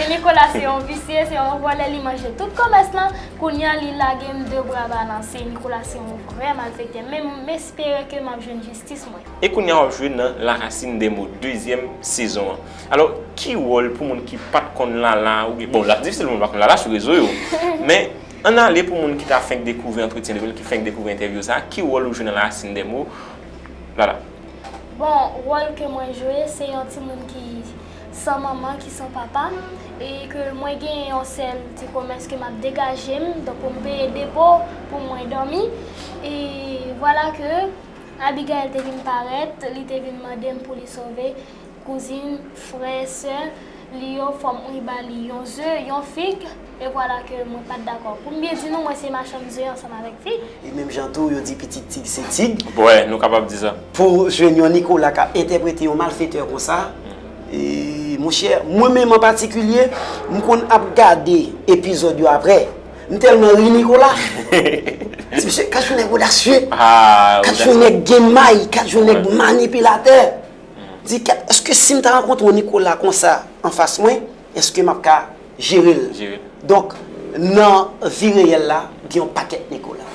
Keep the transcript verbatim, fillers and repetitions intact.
Nicolas se yon visye, se yon vòlè, li manje tout komès lan. Kounye a li lage m de bra balanse. Nicolas se yon vrè malfektè. Men m espere ke m ap jwenn jistis mwen. E kounye a w ap jwe nan La Racine des Mots dezyèm sezon an. Alò, ki wòl pou moun ki pa t konn Lala, oubyen, bon, l ap difisil pou moun pa konn Lala sou rezo yo, men ann ale pou moun ki ta fenk dekouvri antretyen de l, ki fenk dekouvri entèvyou sa, ki wòl ou jwe nan La Racine des Mots, Lala? Bon, wòl ke mwen jwe, se yon timoun ki san manman, ki san papa, e ke mwen gen yon sèl ti komès ke m ap degaje m, donk pou m peye depo, pou mwen dòmi. E vwala ke Abigail te vin parèt, li te vin mande m pou li sove kouzin, frè, sè li yo, fò m ri ba li yon ze, yon fig, e vwala ke mwen pa t dakò. Pou m byen di nou, mwen se machann ze ansanm avèk fig. E menm jan tou, yo di pitit tig se tig. Wè, nou kapab di sa. Pou jwenn yon Nicolas k ap entèprete yon malfetè konsa, e, monchè, mwen menm an patikilye, m konn ap gade epizòd yo apre. M tèlman ri Nicolas. Ti mesye, kat jou nèg odasye. Ah, Kat jou nèg gen may, kat jou nèg manipilatè. Di, kat, èske si m ta rankontre yon Nicolas konsa anfas mwen, èske m ap ka jere l? Jere l. Donk, nan vi reyèl la, gen yon pakèt Nicolas.